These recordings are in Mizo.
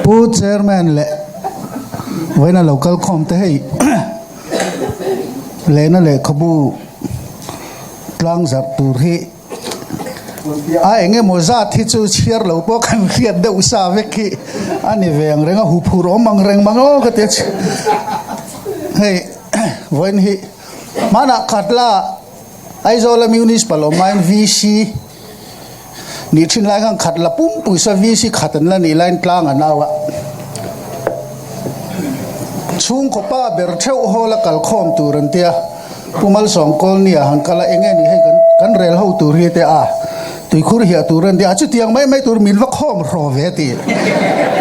Pu Chairman leh vawiina lo kal khawm te hei lehna lehkhabu tlang zarh tur hi a eng emaw zat hi chu chhiar lo pawh kan hriat deuh sa vek hi a ni ve ang reng a, huphurh awm ang reng mang aw ka ti a hei vawiin hi hmanah khatla Aizawla Municipal awm laiin VC nih thin lai khan khat la pumpui saw VC khat an la nih laiin tlang an au a. Chhungkaw pa ber theuh hawl a kal khawm tur an tia Pu Malsawm Kawlnia han kal a eng nge ni hei kan kan rel ho tur hi te a tuikhur hiah tur an tia a chutiang mai mai tur min va khawm hraw ve tih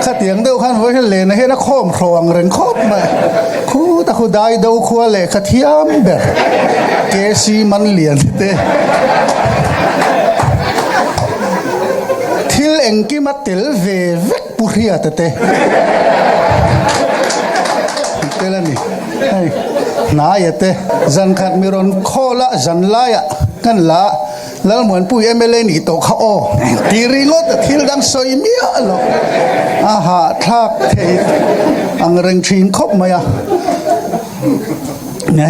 khatiang deuh khan vawiin lena hian a khawm hraw ang reng khawp mai khut a khu dai do khua lehkha thiam ber KC Manlian te thil engkim a tel ve vek Pu Hriata te tel a ni hei hnaia te zan khat mi rawn khawl a zan laiah kan la a. Lalmuanpui mla nih tawh kha aw ti ringawt a thil dang sawi miah lo a hahthlak thei ang reng thin khawp mai a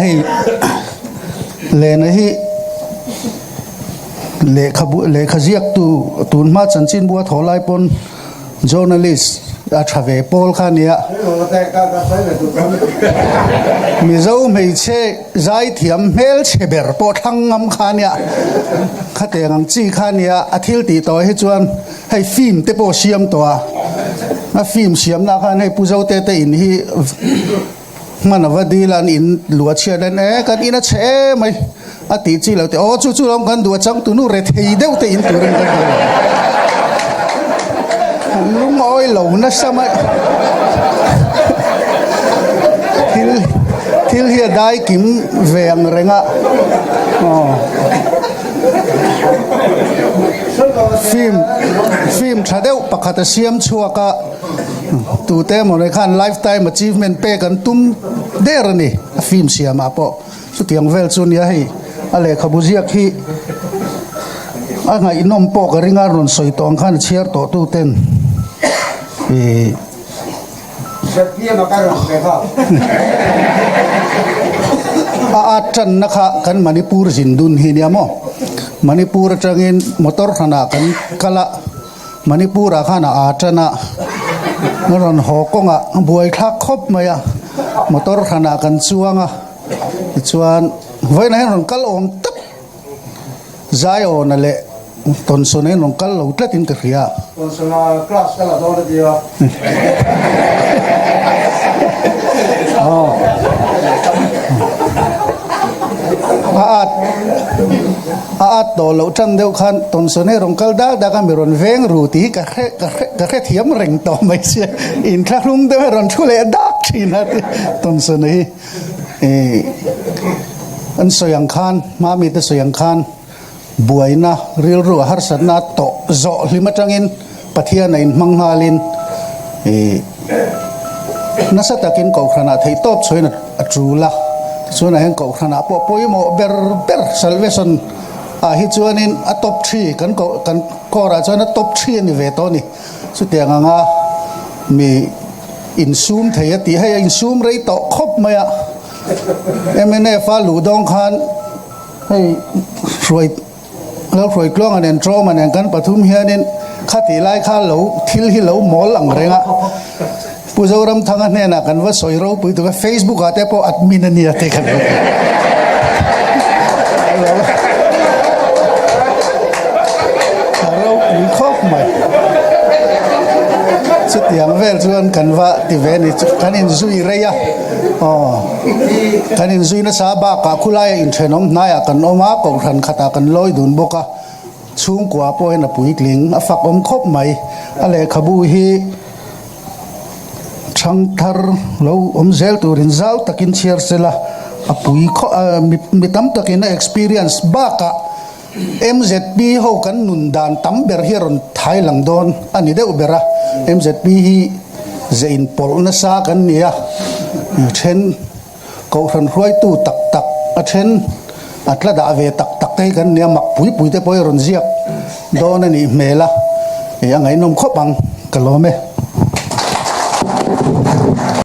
hei lena hi lehkhabu lehkha ziaktu tunhma chanchinbu a thaw lai pawn Journalist a tha ve pawl kha nia. Mizo hmeichhe zaithiam hmelchhe ber pawh thlang ngam kha nia. Khatiang ang chi kha nia a thil tih tawh hi chuan hei film te pawh siam tawh a. A film siamna khan hei Pu Zote te in hi hman ava dil a an in luah chhiat an e kan in a chhe em mai a tih chi lo te aw chu chu lawm kan duh a chang tunu rethei deuh te in turin kan duh lo lungawi lo nasa mai thil thil hi a dai kim ve ang reng a aw film film tha deuh pakhat a siam chhuak a. Tute emaw nei khan lifetime achievement pek an tum der a ni a film siamah pawh chutiang vel chu nia hei a lehkhabu ziak hi a ngaihnawm pawh ka ring a rawn sawi tawh ang khan a chhiar tawh tu ten ih a at tanna kha kan Manipur zin dun hi nia maw Manipur atangin motor hranah kan kal a. Manipur ah khan a aa tan a, a rawn haw kawngah a buai thlak khawp mai a, motor hranah kan chuang a, tichuan vawiinah hian rawn kal awm tak Zaiawna leh Tawnsona hian rawn kal lo tlatin ka hria. Tawnsona class ka la dawn a tia. A at a at tawh loh tan deuh khan Tawnsawn hi rawn kal dak dak a mi rawn veng ru tih hi ka hre ka hre ka hrethiam reng tawh mai sia inthlahrung deuh hi rawn thu leh dak thin a ti Tawnsawn hi ih an sawi ang khan hma mite sawi ang khan buaina rilru a harsatna tawh zawh hlim atangin Pathian a inhmang nghalin ih nasa takin Kohhranah theih tawp chhuahin a tul a, tichuan ah hian Kohhranah pawh pawimawh ber ber salvation ah hi chuanin a top three kan koh kan core ah chuan a top three a ni ve tawh a ni. Chutiang anga mi insum thei a tih hei a insum rei tawh khawp mai a, mnf a luh dawng khan hei hruai Lalhruai Tluanga nen Ṭawma nen kan pathum hianin khatih lai kha lo thil hi lo mawl ang reng a, Pu Zoramthanga hnenah kan va sawi ropui tuk a, Facebook ah te pawh admin a nia te kan lo ti. A ropui khawp mai. Chutiang vel chuan kan va ti ve a ni, kan inzui rei a, aw. Kan inzui nasa bakah khulaia inthenawm hnaiah kan awm a, kohhran khatah kan lawi dun bawk a, chhungkua pawhin a puitling a fak awm khawp mai. A lehkhabu hi thangthar lo awm zel turin zau takin chhiar sela a pui khawp a, mi tam takin a experience bakah MZP ho kan nun dan tam ber hi a rawn thai lang dawn a ni deuh ber a, MZP hi ze inpawlh nasa kan ni a, then kohhran hruaitu tak tak a then a tla dah ve tak tak te hi kan ni a, mak pui pui te pawh hi a rawn ziak dawn a nih hmel a, a ngaihnawm khawp ang ka lawm e.